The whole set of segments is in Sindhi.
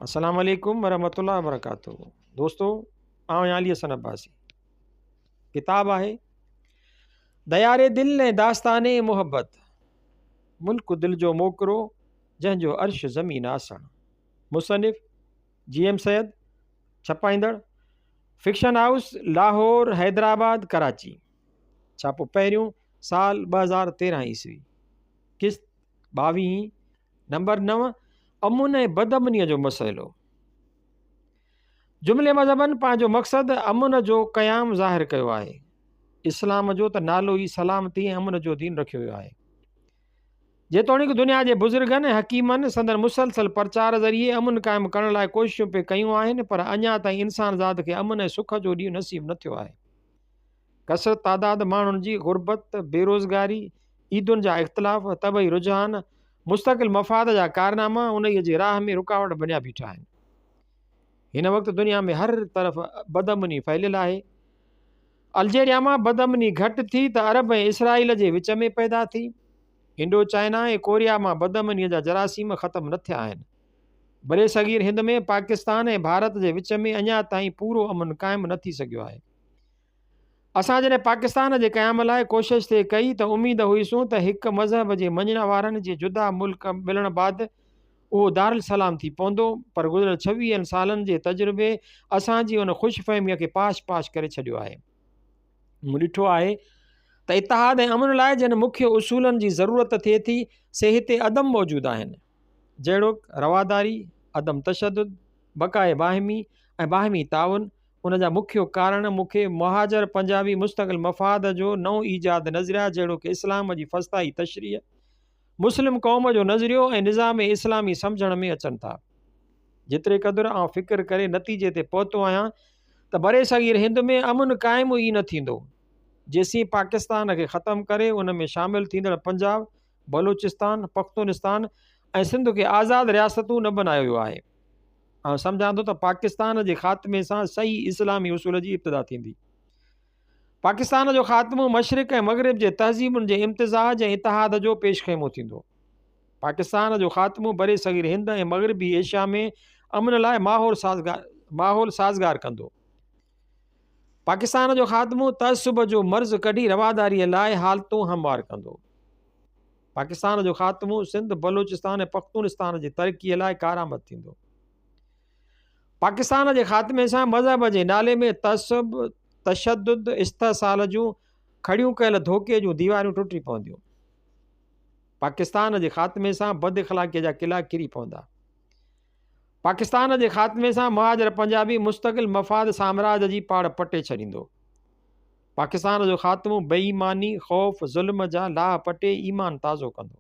السلام عليڪم ورحمة الله وبرڪاته دوستو آئون آهيان علي حسن عباسي ڪتاب آهي ديار دل ۽ داستان محبت ملڪ دل جو موڪرو جنهن جو عرش زمين آسڻ مصنف جي ايم سيد ڇپائيندڙ فڪشن هائوس لاهور حيدرآباد ڪراچي ڇاپو پهريون سال 2013 عيسوي قسط ٻاويهين نمبر 9، امن ۽ بدامنيء جو مسئلو. جملي مذهبن پنهنجو مقصد امن جو قيام ظاهر ڪيو آهي. اسلام جو ته نالو ئي سلامتي ۽ امن جو دين رکيو ويو آهي. جيتوڻيڪ دنيا جي بزرگن ۽ حڪيمن سندن مسلسل پرچار ذريعي امن قائم ڪرڻ لاء ڪوششون پئي ڪيون آهن پر اڃا تائين انسان ذات کي امن ۽ سک جو ڏينهن نصيب نه ٿيو آهي. ڪثرت تعداد ماڻهن جي غربت، بيروزگاري، عيدن جا اختلاف، طبعي رجحان، مستقل مفاد جا ڪارناما انهيء جي راهه ۾ رڪاوٽ بنيا بيٺا آهن. هن وقت دنيا ۾ هر طرف بدامني ڦهليل آهي. الجيريا مان بدامني گهٽ ٿي ته عرب ۽ اسرائيل جي وچ ۾ پيدا ٿي. انڊو چائنا ۽ ڪوريا مان بدامنيء جا جراثيم ختم نه ٿيا آهن. برصغير هند ۾ پاڪستان ۽ ڀارت جي وچ ۾ اڃا تائين پورو امن قائم نه ٿي سگهيو آهي. اسان جڏهن پاڪستان جي قيام لاء ڪوشش ٿي ڪئي ته اميد هئيسون ته هڪ مذهب جي مڃڻ وارن جي جدا ملڪ ملڻ بعد اهو دارالسلام ٿي پوندو پر گذريل ڇويهن سالن جي تجربي اسان جي ان خوش فهميء کي پاش پاش ڪري ڇڏيو آهي. مون ڏٺو آهي ته اتحاد ۽ امن لاء جن مکيه اصولن جي ضرورت ٿئي ٿي سي هتي عدم موجود آهن جهڙوڪ، رواداري، عدم تشدد، بقاء باهمي ۽ باهمي تعاون، ان جا مکيو ڪارڻ مون کي مهاجر پنجابي مستقل مفاد جو نئون ايجاد نظريا جهڙوڪ اسلام جي فسطائي تشريح، مسلم قوم جو نظريو ۽ نظام اسلامي سمجهڻ ۾ اچن ٿا. جيتري قدر آئون فڪر ڪري نتيجي تي پهتو آهيان ته برصغير هند ۾ امن قائم ئي نه ٿيندو جيسين پاڪستان کي ختم ڪري ان ۾ شامل ٿيندڙ پنجاب، بلوچستان، پختونستان ۽ سنڌ کي آزاد رياستون نه بنايو ويو آهي. آئون سمجهان ٿو ته پاڪستان جي خاتمي سان صحيح اسلامي اصول جي ابتدا ٿيندي. پاڪستان جو خاتمو مشرق ۽ مغرب جي تهذيبن جي امتزاج ۽ اتحاد جو پيش خيمو ٿيندو. پاڪستان جو خاتمو برصغير هند ۽ مغربي ايشيا ۾ امن لاء ماحول سازگار ڪندو. پاڪستان جو خاتمو تعصب جو مرض ڪڍي رواداري لاء حالتون هموار ڪندو. پاڪستان جو خاتمو سنڌ، بلوچستان ۽ پختونستان جي ترقي لاء ڪارآمد ٿيندو. پاڪستان جي خاتمي سان مذهب جي نالي ۾ تعصب، تشدد، استحصال جون کڙيون ڪيل ڌوڪي جون ديواريون ٽٽي پونديون. پاڪستان جي خاتمي سان بد اخلاقي جا قلعا ڪري پوندا. پاڪستان جي خاتمي سان مهاجر پنجابي مستقل مفاد سامراج جي پاڙ پٽي ڇڏيندو. پاڪستان جو خاتمو بي ايماني، خوف، ظلم جا لاهه پٽي ايمان تازو ڪندو.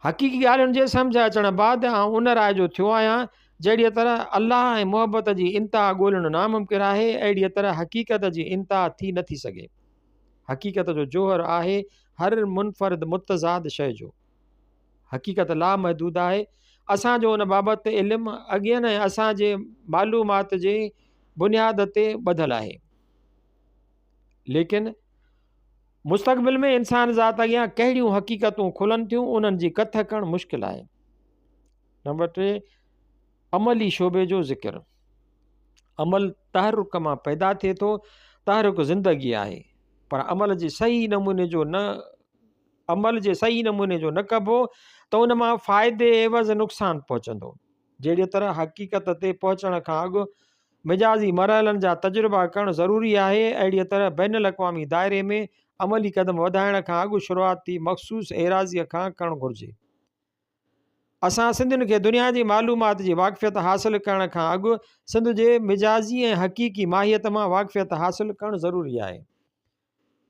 حقيقي ڳالهين جي سمجهه اچڻ بعد آئون ان راء جو ٿيو آهيان، جهڙيء طرح الله ۽ محبت جي انتها ڳولڻ ناممڪن آهي، اهڙيء طرح حقيقت جي انتها ٿي نه ٿي سگهي. حقيقت جو جوهر آهي هر منفرد متضاد شيء جو. حقيقت لامحدود آهي. اسان جو ان بابت علم اڳين ۽ اسان جي معلومات جي بنياد تي ٻڌل آهي. ليڪن مستقبل ۾ انسان ذات اڳيان ڪهڙيون حقيقتون کلن ٿيون انهن جي ڪٿ ڪرڻ مشڪل آهي. نمبر 3 عملي شعبي جو ذڪر. عمل تحرڪ مان پيدا ٿئي ٿو، تحرڪ زندگي آهي پر عمل جي صحيح نموني جو نه عمل جي صحيح نموني جو نه ڪبو ته ان مان فائدي عيوض نقصان پهچندو. جهڙيء طرح حقيقت تي پهچڻ کان اڳ مجازي مرحلن جا تجربا ڪرڻ ضروري آهي، اهڙيء طرح بين الاقوامي دائري ۾ عملي قدم وڌائڻ کان اڳ شروعاتي مخصوص ايراضيء کان ڪرڻ گهرجي. اسان سنڌين کي دنيا جي معلومات جي واقفيت حاصل ڪرڻ کان اڳ سنڌ جي مجازي ۽ حقيقي ماهيت مان واقفيت حاصل ڪرڻ ضروري آهي.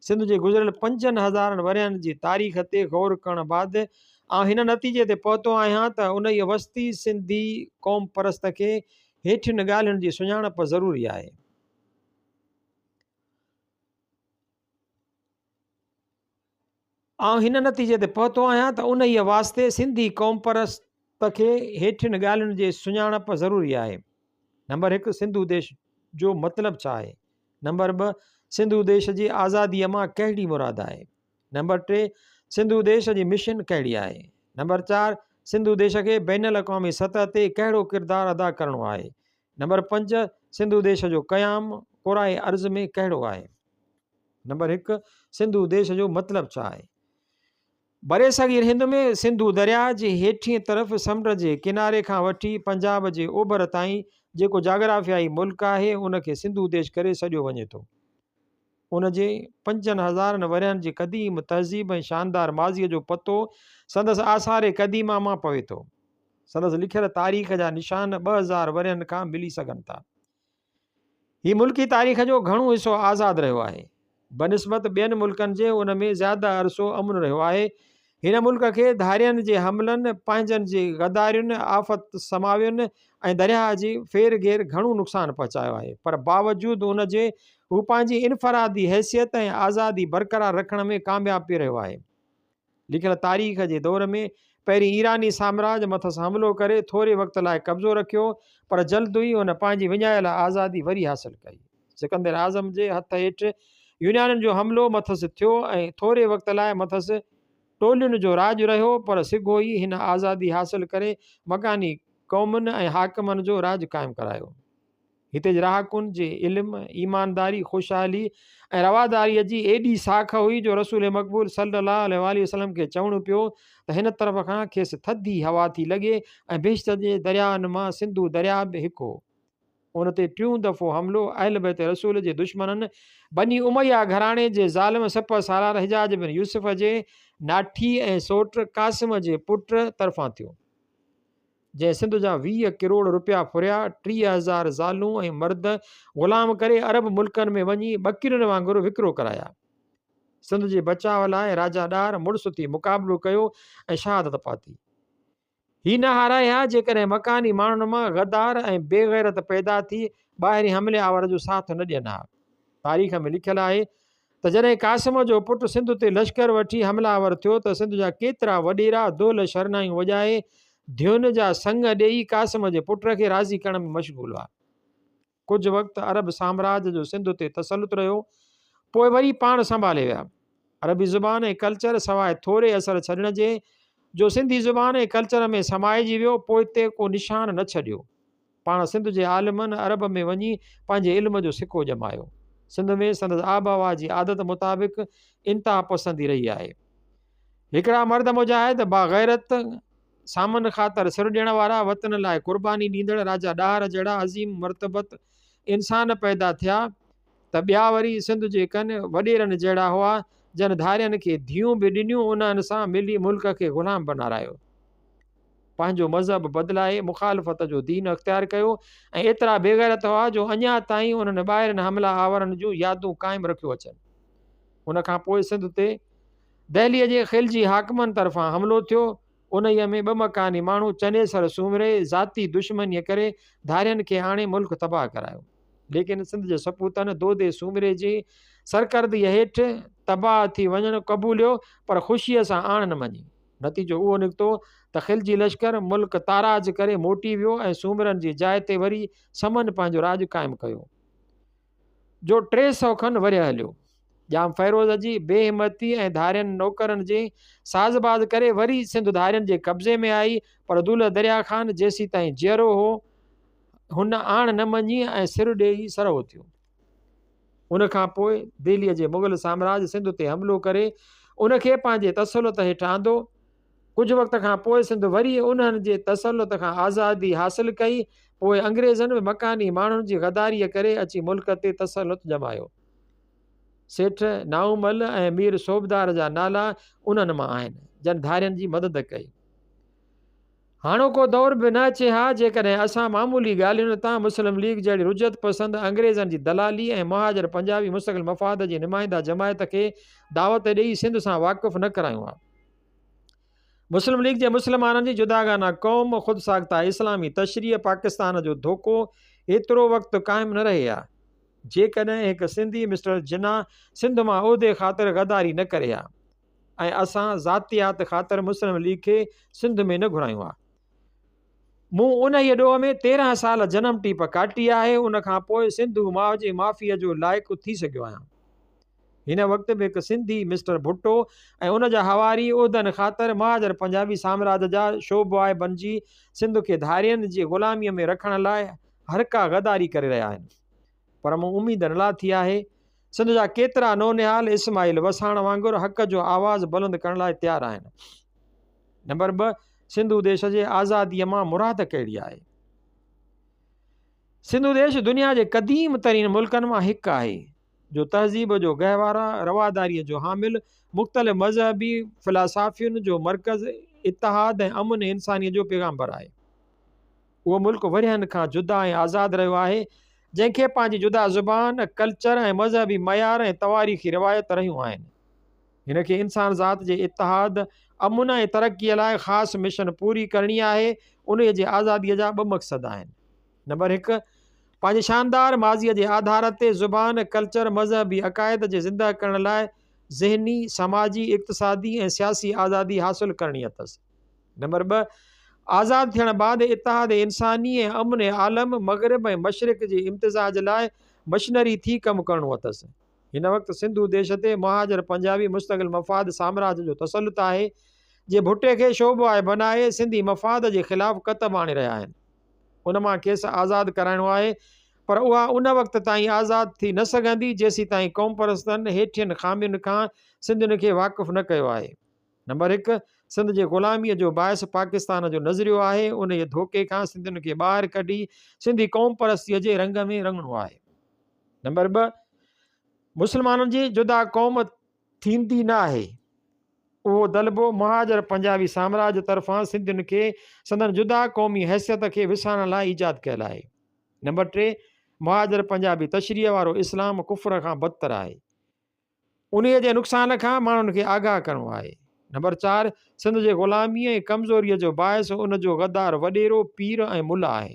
سنڌ جي گذريل پنجن هزارن ورهين جي تاريخ تي غور ڪرڻ بعد آئون هن نتيجي تي پهتو آهيان ته انهيء وسطي سنڌي قوم پرست کي هيٺين ڳالهين جي سڃاڻپ ضروري آهي. آئون هن نتيجي تي پهتو آهيان ته انهيء واسطي سنڌي قومپرست کي هيٺين ڳالهين جي سڃاڻپ ضروري آهي. نمبر هڪ سنڌو ديش جو مطلب ڇا آهي؟ نمبر ٻه سنڌو ديش جي آزاديء مان ڪهڙي مراد آهي؟ نمبر ٽي سنڌو ديش جي مشن ڪهڙي آهي؟ نمبر چار سنڌو ديش کي بين الاقوامي سطح تي ڪهڙو ڪردار ادا ڪرڻو آهي؟ نمبر 5، سنڌو ديش جو قيام ڪرائي ارض ۾ ڪهڙو آهي؟ نمبر 1، سنڌو ديش جو مطلب ڇا آهي؟ برصغير هند ۾ سنڌو درياء جي هيٺئين طرف سمنڊ جي ڪناري کان وٺي پنجاب جي اوڀر تائين جيڪو جاگرافيائي ملڪ آهي ان کي سنڌو ديش ڪري سڏيو وڃي ٿو. ان جي پنجن هزارن ورهين جي قديم تهذيب ۽ شاندار ماضيء جو پتو سندس آثار قديمه مان پوي ٿو. سندس لکيل تاريخ جا نشان 2000 ورهين کان ملي سگهن ٿا. هي ملڪي تاريخ جو گهڻو حصو آزاد رهيو آهي. بنسبت ٻين ملڪن جي ان ۾ زياده عرصو امن رهيو آهي. هن ملڪ کي ڌارين جي حملن، پنهنجن جي غدارين، آفت سماوين ۽ درياهه جي ڦير گهير گهڻو نقصان پهچايو آهي پر باوجود ان جي هو پنهنجي انفرادي حيثيت ۽ آزادي برقرار رکڻ ۾ ڪامياب پي رهيو آهي. لکيل تاريخ جي دور ۾ پهرين ايراني سامراج مٿس حملو ڪري ٿوري وقت لاء قبضو رکيو پر جلد ئي هن پنهنجي وڃايل آزادي وري حاصل ڪئي. سڪندر اعظم جي هٿ هيٺ يونانين جو حملو مٿس ٿيو ۽ ٿوري وقت لاء مٿس ٽولين جو راڄ رهيو پر سگهو ئي هن آزادي حاصل ڪري مڪاني قومن ۽ حاڪمن جو راڄ قائم ڪرايو. هتي جي رهاڪن جي علم، ايمانداري، خوشحالي ۽ رواداريء جي ايڏي ساک هئي جو رسول مقبول صلّي اللّٰه عليه واٰله وسلّم کي چوڻو پيو ته هن طرف کان کيس ٿڌي هوا ٿي لڳي ۽ بهشت جي درياهن مان سنڌو درياء به هڪ هو. ان تي ٽيون دفعو حملو اهل بيت رسول جي دشمنن بني اميه گهراڻي جي ظالم سپه سالار حجاج بن يوسف جي ناٺي ۽ سوٽ قاسم جي پٽ طرفان ٿيو. جنهن سنڌ جا 20 ڪروڙ رپيا ڦريا، 30,000 زالون ۽ مرد غلام ڪري عرب ملڪن ۾ وڃي ٻڪرين وانگر وڪرو ڪرايا. سنڌ جي بچاء لاء راجا ڏاهر مڙس ٿي مقابلو ڪيو ۽ شهادت پاتي. هي نه هارائي ها جيڪڏهن مڪاني ماڻهن مان غدار ۽ بي غيرت پيدا ٿي ٻاهرين حملي آور جو ساٿ نه ڏين ها. تاريخ ۾ لکيل آهي ته جڏهن قاسم جو پٽ سنڌ تي لشڪر وٺي حمله آور ٿيو ته سنڌ جا ڪيترا وڏيرا دهل شرنايون وڄائي ڌيون جا سڱ ڏيئي قاسم جي پٽ کي راضي ڪرڻ ۾ مشغول هئا. ڪجهه وقت عرب سامراج جو سنڌ تي تسلط رهيو، پوء وري پاڻ سنڀالي ويا. عربي زبان ۽ ڪلچر سواء ٿوري اثر ڇڏڻ جي جو سنڌي زبان ۽ ڪلچر ۾ سمائجي ويو، پوئتي ڪو نشان نه ڇڏيو. پاڻ سنڌ جي عالمن عرب ۾ وڃي پنهنجي علم جو سڪو ڄمايو. سنڌ ۾ سندس آبهوا جي عادت مطابق انتها پسندي رهي آهي. هڪڙا مرد مجاهد، باغيرت، سامن خاطر سر ڏيڻ وارا، وطن لاء قرباني ڏيندڙ راجا ڏاهر جهڙا عظيم مرتبت انسان پيدا ٿيا ته ٻيا وري سنڌ جي ڪن وڏيرن جهڙا هئا جن ڌارين کي ڌيئون به ڏنيون انهن سان ملي ملڪ کي غلام بنارايو. پنهنجو مذهب بدلائي مخالفت جو دين اختيار ڪيو ۽ ايترا بيغيرت هئا جو اڃا تائين انهن ٻاهرين حمله آورن جون يادون قائم رکيو اچن. ان کان پوء سنڌ تي دهليء جي خلجي حاڪمن طرفان حملو ٿيو. انهيء ۾ ٻه مڪاني ماڻهو چنيسر سومري ذاتي دشمنيء ڪري ڌارين کي آڻي ملڪ تباهه ڪرايو. ليڪن سنڌ جي سپوتن دودي سومري جي سرڪردگيء هيٺ تباهه ٿي وڃڻ قبوليو پر خوشيء سان آڻ نه مڃي. نتيجو اهو نڪتو ته خلجي لشڪر ملڪ تاراج ڪري موٽي ويو ۽ سومرن جي جاء تي وري سمن پنهنجو راڄ قائم ڪيو، جو 300 کن ورهيه هليو. ڄام فيروز جي بي همتي ۽ ڌارين نوڪرن جي ساز باز ڪري وري سنڌ ڌارين جي قبضي ۾ آئي، پر دولهه دريا خان جيسيتائين جيئرو هو، هن آڻ نه مڃي ۽ سر ڏيئي سرهو ٿيو. ان کان پوء دهليء جي مغل سامراج سنڌ تي حملو ڪري ان کي پنهنجي تسلط هيٺ آندو. ڪجهه وقت کان پوء سنڌ وري انهن جي تسلط کان آزادي حاصل ڪئي. پوء انگريزن به مڪاني ماڻهن جي غداريء ڪري اچي ملڪ تي تسلط ڄمايو. سيٺ نائونمل ۽ مير صوبدار جا نالا انهن مان آهن، جن ڌارين جي مدد ڪئي. هاڻوڪو دور به نه اچي ها جيڪڏهن اسان معمولي ڳالهين تان مسلم ليگ جهڙي رجعت پسند انگريزن جي دلالي ۽ مهاجر پنجابي مستقل مفاد جي نمائنده جماعت کي دعوت ڏئي سنڌ سان واقف نه ڪرايون ها. مسلم ليگ جي مسلمانن جي جداگانه قوم، خود ساخته اسلامي تشريح پاڪستان جو ڌوڪو ايترو وقت قائم نه رهي ها جيڪڏهن هڪ سنڌي مسٽر جناح سنڌ مان عهدي خاطر غداري نه ڪري ها. ۽ اسان ذاتيات خاطر مسلم ليگ کي سنڌ ۾ نه گهرايون ها. مون انهيء ڏوهه ۾ 13 سال جنم ٽيپ ڪاٽي آهي، ان کان پوء سنڌو ماء جي معافيء جو لائق ٿي سگهيو آهيان. هن وقت به هڪ سنڌي مسٽر ڀٽو ۽ ان جا حواري عهدن خاطر مهاجر پنجابي سامراج جا شوبواء بنجي سنڌ کي ڌارين جي غلاميء ۾ رکڻ لاء هر ڪا غداري ڪري رهيا آهن. پر مون اميد نه لاٿي آهي. سنڌ جا ڪيترا نونهال اسماعيل وساڻ وانگر حق جو آواز بلند ڪرڻ لاء تيار آهن. نمبر 2، سنڌو ديش جي آزاديء مان مراد ڪهڙي آهي؟ سنڌو ديش دنيا جي قديم ترين ملڪن مان هڪ آهي، جو تهذيب جو گهوارا، رواداريء جو حامل، مختلف مذهبي فلاسافين جو مرڪز، اتحاد ۽ امن انسانيء جو پيغامبر آهي. اهو ملڪ ورهين کان جدا ۽ آزاد رهيو آهي، جنهن کي پنهنجي جدا زبان، ڪلچر ۽ مذهبي معيار ۽ تواريخي روايت رهيون آهن. هن کي انسان ذات جي اتحاد، امن ۽ ترقيء لاء خاص مشن پوري ڪرڻي آهي. انهيء جي آزاديء جا ٻه مقصد آهن. نمبر هڪ، پنهنجي شاندار ماضيء جي آڌار تي زبان، ڪلچر، مذهبي عقائد جي زنده ڪرڻ لاء ذهني، سماجي، اقتصادي ۽ سياسي آزادي حاصل ڪرڻي اٿس. نمبر ٻه، آزاد ٿيڻ بعد اتحاد انساني ۽ امن عالم، مغرب ۽ مشرق جي امتزاج لاء مشنري ٿي ڪم ڪرڻو اٿس. هن وقت سنڌو ديش تي مهاجر پنجابي مستقل مفاد سامراج جو تسلط آهي، جي ڀٽي کي شعبو آء بنائي سنڌي مفاد جي خلاف ڪتب آڻي رهيا آهن. ان مان کيس آزاد ڪرائڻو آهي، پر اها ان وقت تائين آزاد ٿي نه سگهندي، جيسيتائين قومپرستن هيٺين خامين کان سنڌين کي واقف نه ڪيو آهي. نمبر هڪ، سنڌ جي غلاميء جو باعث پاڪستان جو نظريو آهي، انهيء ڌوڪي کان سنڌين کي ٻاهر ڪڍي سنڌي قومپرستيء جي رنگ ۾ رڱڻو آهي. نمبر 2، مسلمانن جي جدا قوم ٿيندي نه آهي. اهو دلبو مهاجر پنجابي سامراج طرفان سنڌين کي سندن جدا قومي حيثيت کي وسارڻ لاء ايجاد ڪيل آهي. نمبر 3، مهاجر پنجابي تشريح وارو اسلام ڪفر کان بدتر آهي. انهيء جي نقصان کان ماڻهن کي آگاهه ڪرڻو آهي. نمبر 4، سنڌ جي غلاميء ۽ ڪمزوريء جو باعث ان جو غدار وڏيرو، پير ۽ ملا آهي.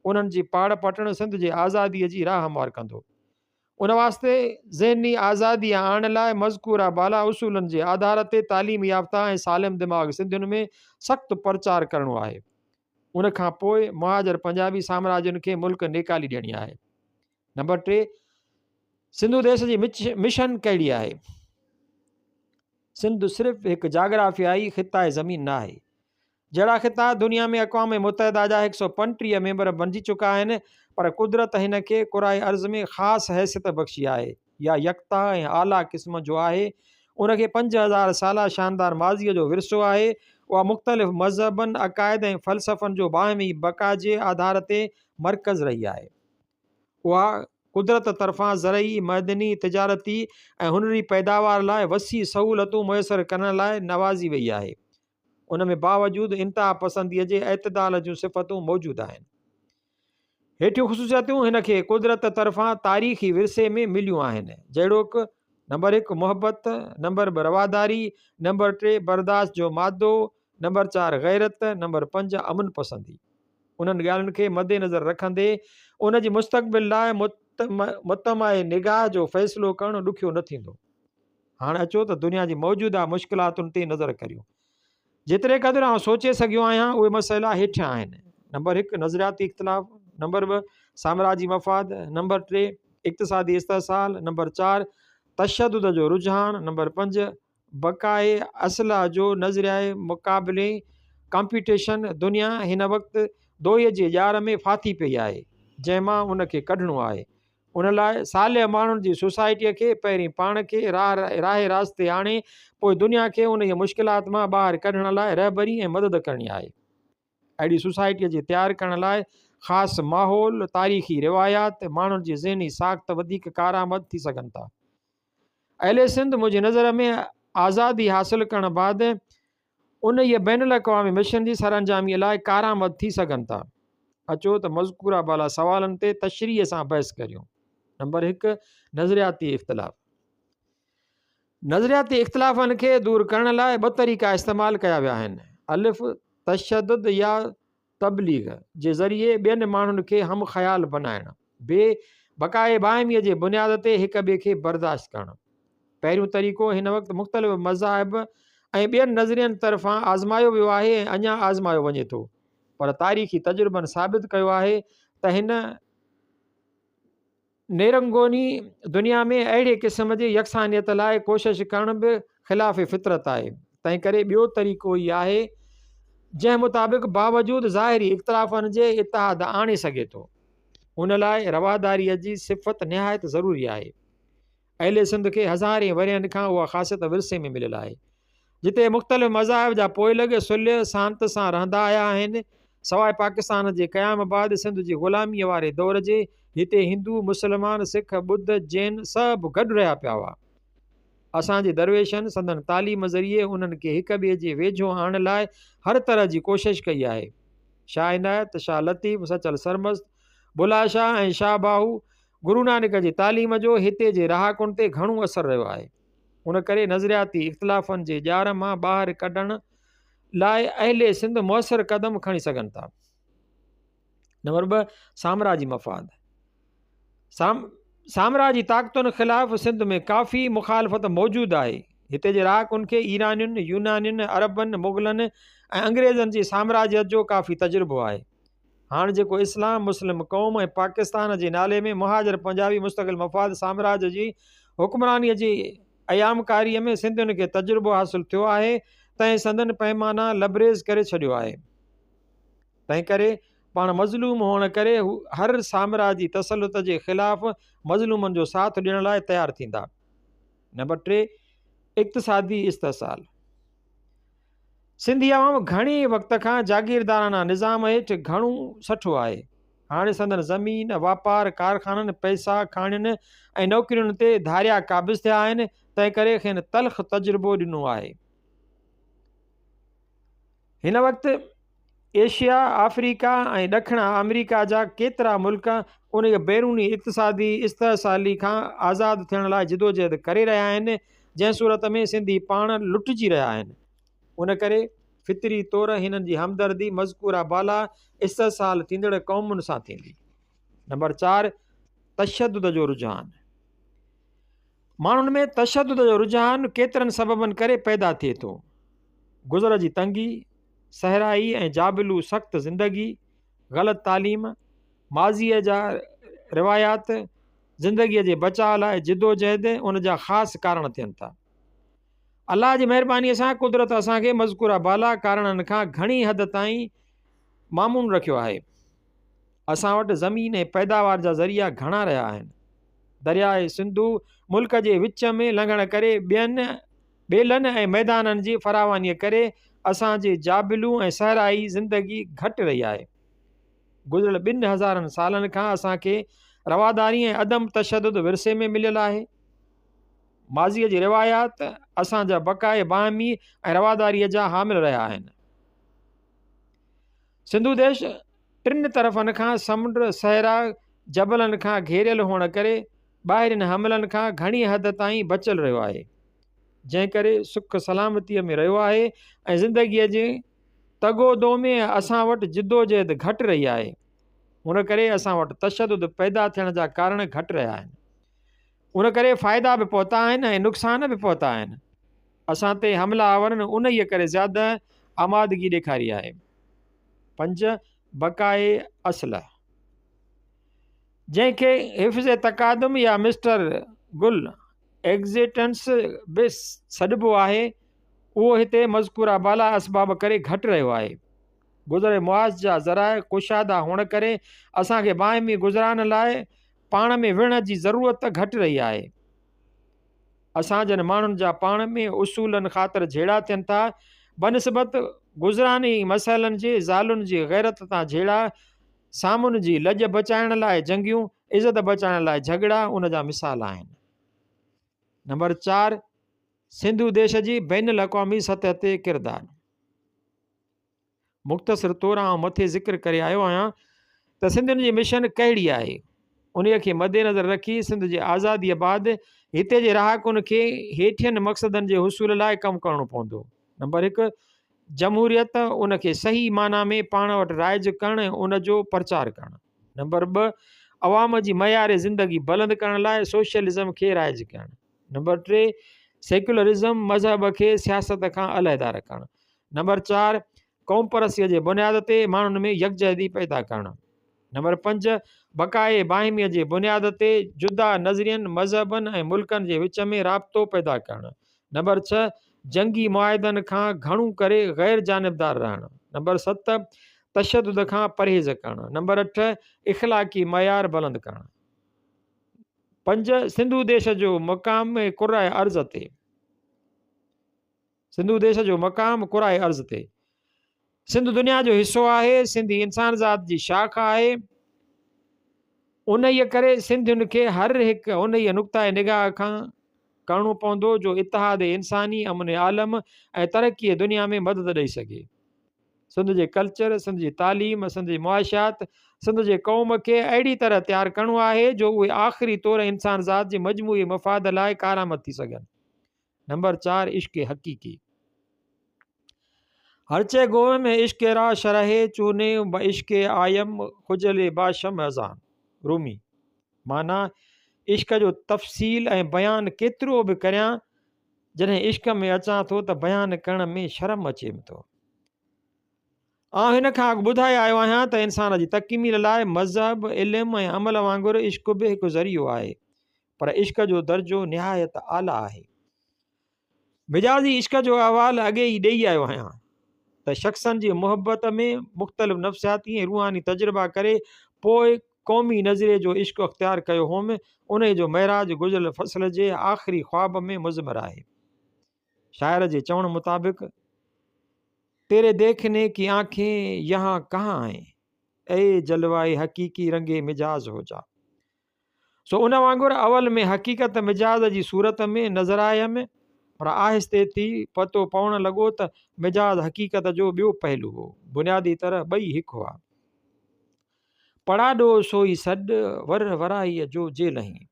انهن جي پاڙ پٽڻ سنڌ جي آزاديء جي راهه هموار ڪندو. ان واسطي ذهني آزاديء آڻڻ لاء مذڪوره بالا اصولن جي آڌار تي تعليم يافته ۽ سالم دماغ سنڌين ۾ سخت پرچار ڪرڻو آهي. ان کان پوء مهاجر پنجابي سامراجين کي ملڪ نيڪالي ڏيڻي آهي. نمبر 3، سنڌو ديش جي مشن ڪهڙي آهي؟ سنڌ صرف هڪ جاگرافيائي خطائي زمين نه آهي. جهڙا خطا دنيا ۾ اقوام متحده جا 135 ميمبر بنجي چڪا آهن، پر قدرت هن کي ڪرائي ارض ۾ خاص حيثيت بخشي آهي يا يڪتا ۽ اعليٰ قسم جو آهي. ان کي 5000 سالا شاندار ماضيء جو ورثو آهي. اها مختلف مذهبن، عقائد ۽ فلسفن جو باهمي بقا جي آڌار تي مرڪز رهي آهي. اها قدرت طرفان زرعي، معدني، تجارتي ۽ هنري پيداوار لاء وسيع سهولتون ميسر ڪرڻ لاء نوازي وئي آهي. ان ۾ باوجود انتهاپسنديء جي اعتدال جون صفتون موجود آهن. هيٺيون خصوصيتون هن کي قدرت طرفان تاريخي ورثي ۾ مليون آهن، جهڙوڪ، نمبر 1 محبت، نمبر 2 رواداري، نمبر 3 برداشت جو مادو، نمبر 4 غيرت، نمبر 5 امن پسندي. انهن ڳالهين کي مدنظر رکندي ان جي مستقبل لاء متمع نگاهه جو فيصلو ڪرڻ ڏکيو نه ٿيندو. هاڻ اچو ته دنيا جي موجوده مشڪلاتن تي نظر ڪريون. جيتري قدر آئون سوچي سگهيو آهيان اهي مسئلا هيٺيان آهن. نمبر 1 نظرياتي اختلاف، نمبر 2 سامراجي مفاد، نمبر 3 اقتصادي استحصال، نمبر 4 تشدد جو رجحان، نمبر 5 بقاء اسلحه جو نظريائي مقابلي، Competition، دنيا هن وقت دوئي جي ڄار ۾ ڦاٿي پئي آهي، جنهن مان ان کي ڪڍڻو آهي. ان لاء صالح ماڻهن جي سوسائٽيء کي پهرين پاڻ کي راهه راست تي آڻي پوء دنيا کي انهيء مشڪلات مان ٻاهر ڪڍڻ لاء رهبري ۽ مدد ڪرڻي آهي. اهڙي سوسائٽيء جي تيار ڪرڻ لاء خاص ماحول، تاريخي روايات، ماڻهن جي ذهني ساخت وڌيڪ ڪارآمد ٿي سگهن ٿا. اهل سنڌ منهنجي نظر ۾ آزادي حاصل ڪرڻ بعد انهيء بين الاقوامي مشن جي سرانجاميء لاء ڪارآمد ٿي سگهن ٿا. اچو ته مذڪوره بالا سوالن تي تشريح سان بحث ڪريون. نمبر 1، نظرياتي اختلاف. نظرياتي اختلافن کي دور ڪرڻ لاء ٻه طريقا استعمال ڪيا ويا آهن. الف، تشدد يا تبليغ جي ذريعي ٻين ماڻهن کي هم خيال بنائڻ. ب بقاء باهميء جي بنياد تي هڪ ٻئي کي برداشت ڪرڻ. پهريون طريقو هن وقت مختلف مذاهب ۽ ٻين نظرين طرفان آزمايو ويو آهي ۽ اڃا آزمايو وڃي ٿو، پر تاريخي تجربن ثابت ڪيو آهي ته هن. نيرنگوني دنيا ۾ اهڙي قسم جي يڪسانيت لاء ڪوشش ڪرڻ به خلاف فطرت آهي. تنهنڪري ٻيو طريقو ئي آهي جنهن مطابق باوجود ظاهري اختلافن جي اتحاد آڻي سگهي ٿو. ان لاء رواداريء جي صفت نهايت ضروري آهي. اهل سنڌ کي هزارين ورهين کان اها خاصيت ورثي ۾ مليل آهي. جتي مختلف مذاهب جا پوئلڳ صلح سانت سان رهندا آيا آهن. سواء پاڪستان جي قيام بعد سنڌ جي غلاميء واري دور جي، هتي هندو، مسلمان، سک، ٻڌ، جين سڀ گڏ رهيا پيا هئا. اسان جي درويشن سندن تعليم ذريعي انهن کي هڪ ٻئي جي ويجهو آڻڻ لاء هر طرح جي ڪوشش ڪئي آهي. شاهه عنايت، شاهه لطيف، سچل سرمست، بلا شاهه ۽ شاهه باهو گرو نانڪ جي تعليم جو هتي جي رهاڪن تي گهڻو اثر رهيو آهي. ان ڪري نظرياتي اختلافن جي ڄار مان ٻاهر ڪڍڻ لاء اهل سنڌ موثر قدم کڻي سگهن ٿا. نمبر 2، سامراجي مفاد. سامراجي طاقتن خلاف سنڌ ۾ ڪافي مخالفت موجود آهي. هتي جي رهاڪن کي ايرانين، يونانين، عربن، مغلن ۽ انگريزن جي سامراجيت جو ڪافي تجربو آهي. هاڻ جيڪو اسلام، مسلم قوم ۽ پاڪستان جي نالي ۾ مهاجر پنجابي مستقل مفاد سامراج جي حڪمرانيء جي ايامڪاريء ۾ سنڌين کي تجربو حاصل ٿيو آهي، تنهن سندن پئمانا لبريز ڪري ڇڏيو آهي. تنهنڪري پاڻ مظلوم هئڻ ڪري هو هر سامراجي تسلط جي خلاف مظلومن جو ساٿ ڏيڻ لاء تيار ٿيندا. نمبر 3، اقتصادي استحصال. سنڌي عوام گهڻي وقت کان جاگيردارانه نظام هيٺ گهڻو سٺو آهي. هاڻي سندن زمين، واپار، ڪارخانن، پئسا، کاڻين ۽ نوڪرين تي ڌاريا قابض ٿيا آهن، تنهنڪري کين تلخ تجربو ڏنو آهي. هن وقت ايشيا، آفريڪا ۽ ڏکڻ آمريڪا جا ڪيترا ملڪ انهيء بيروني اقتصادي استحصالي کان آزاد ٿيڻ لاء جدوجهد ڪري رهيا آهن، جنهن صورت ۾ سنڌي پاڻ لٽجي رهيا آهن. ان ڪري فطري طور هنن جي همدردي مذڪوره بالا استحصال ٿيندڙ قومن سان ٿيندي. نمبر 4، تشدد جو رجحان. ماڻهن ۾ تشدد جو رجحان ڪيترن سببن ڪري پيدا ٿئي ٿو. گذر جي تنگي، صحرائي ۽ جابلو سخت زندگي، غلط تعليم، ماضيء جا روايات، زندگيء جي بچاء لاء جدوجهد ان جا خاص ڪارڻ ٿين ٿا. الله جي مهربانيء سان قدرت اسان کي مذڪوره بالا ڪارڻن کان گهڻي حد تائين مامون رکيو آهي. اسان وٽ زمين ۽ پيداوار جا ذريعا گهڻا رهيا آهن. درياء سنڌو ملڪ جي وچ ۾ لنگهڻ ڪري ٻين ٻيلن ۽ ميدانن جي فراوانيء ڪري اسان جي جابلو ۽ صحرائي زندگي گهٽ رهي آهي. گذريل ٻن هزارن سالن کان اسان کي رواداري ۽ عدم تشدد ورثي ۾ مليل آهي. ماضيء جي روايات اسان جا بقاء باهمي ۽ رواداريء جا حامل رهيا آهن. سنڌو ديش ٽن طرفن کان سمنڊ، صحرا، جبلن کان گهيريل هئڻ ڪري ٻاهرين حملن کان گهڻي حد تائين بچيل رهيو آهي، جنهن ڪري سک سلامتيء ۾ رهيو آهي ۽ زندگيء جي تگ و دو ۾ اسان وٽ جدوجهد گهٽ رهي آهي. ان ڪري اسان وٽ تشدد پيدا ٿيڻ جا ڪارڻ گهٽ رهيا آهن. ان ڪري فائدا به پهتا آهن ۽ نقصان به پهتا آهن. اسان تي حمله آورن انهيء ڪري زياده آمادگي ڏيکاري آهي. 5، بقاء اسلحه، جنهن کي حفظ تقادم يا مسٽر گل ايگزيٽنس به سڏبو آهي، اهو هتي مذڪوره بالا اسباب ڪري گهٽ رهيو آهي. گذر معاش جا ذرائع ڪشادا هئڻ ڪري اسان کي باهمي گذران لاء پاڻ ۾ وڙهڻ جي ضرورت گهٽ رهي آهي. اسان جن ماڻهن جا پاڻ ۾ اصولن خاطر جهيڙا ٿين ٿا، بنسبت گذراني مسئلن جي، زالن جي غيرت تان جهيڙا، سامن جي لڄ بچائڻ لاء جنگيون، عزت بچائڻ لاء جهڳڙا ان جا مثال آهن. نمبر 4، سنڌو ديش جي بين الاقوامي سطح تي ڪردار. مختصر طور آئون مٿي ذڪر ڪري آيو آهيان ته سنڌين جي مشن ڪهڙي آهي. انهيء کي مدنظر رکي سنڌ جي آزاديء بعد هتي جي رهاڪن کي هيٺين مقصدن جي حصول لاء ڪم ڪرڻو پوندو. نمبر 1، جمهوريت، ان کي صحيح معنيٰ ۾ پاڻ وٽ رائج ڪرڻ ۽ ان جو پرچار ڪرڻ. نمبر 2، عوام جي معيار زندگي بلند ڪرڻ لاء سوشلزم کي رائج ڪرڻ. نمبر 3، سيڪيولرزم، مذهب کي سياست کان علحده رکڻ. نمبر 4، قومپرستيء جي بنياد تي ماڻهن ۾ يڪجهتي پيدا ڪرڻ. نمبر 5، بقاء باهميء جي بنياد تي جدا نظرين، مذهبن ۽ ملڪن جي وچ ۾ رابطو پيدا ڪرڻ. نمبر 6، جنگي معاهدن کان گهڻو ڪري غير جانبدار رهڻ. نمبر 7، تشدد کان پرهيز ڪرڻ. نمبر 8، اخلاقي معيار بلند ڪرڻ. 5، سنڌو ديش جو مقام ڪره ارض تي. سنڌو ديش جو مقام ڪرائي ارض تي. سنڌ دنيا جو حصو آهي، سنڌي انسان ذات جي شاخ آهي. انهيء ڪري سنڌين کي هر هڪ انهيء نقطه نگاهه کان ڪرڻو پوندو جو اتحاد انساني، امن عالم ۽ ترقيء دنيا ۾ مدد ڏئي سگهي. سنڌ جي ڪلچر، سنڌ جي تعليم، سنڌ جي معاشيات، سنڌ جي قوم کي اهڙي طرح تيار ڪرڻو آهي جو اهي آخري طور انسان ذات جي مجموعي مفاد لاء ڪارآمد ٿي سگهن. نمبر 4 عشق حقيقي. هرچه گوء ۾ عشق را شرح چوني بعشق آيم خجل باشم ازان. رومي. معنيٰ، عشق جو تفصيل ۽ بيان ڪيترو به ڪريان، جڏهن عشق ۾ اچان ٿو ته بيان ڪرڻ ۾ شرم اچيم ٿو. آئون هن کان اڳ ٻڌائي آيو آهيان ته انسان جي تڪميل لاء مذهب، علم ۽ عمل وانگر عشق به هڪ ذريعو آهي. پر عشق جو درجو نهايت اعليٰ آهي. مجازي عشق جو احوال اڳي ئي ڏيئي آيو آهيان ته شخصن جي محبت ۾ مختلف نفسياتي ۽ روحاني تجربا ڪري پوء قومي نظريي جو عشق اختيار ڪيو هوم، انهيء جو معراج گذريل فصل جي آخري خواب ۾ مضمر آهي. شاعر جي چوڻ مطابق، تيري ديکني ڪي آنکين يهان ڪهان هين، اي جلوائي حقيقي رنگ مجاز هو جا. سو ان وانگر اول ۾ حقيقت مجاز جي صورت ۾ نظر آيم، پر آهستي ٿي پتو پوڻ لڳو ته مجاز حقيقت جو ٻيو پهلو هو. بنيادي طرح ٻئي هڪ هئا. پڙاڏو سوئي سڏ، ور ورائيء جو جي لهين.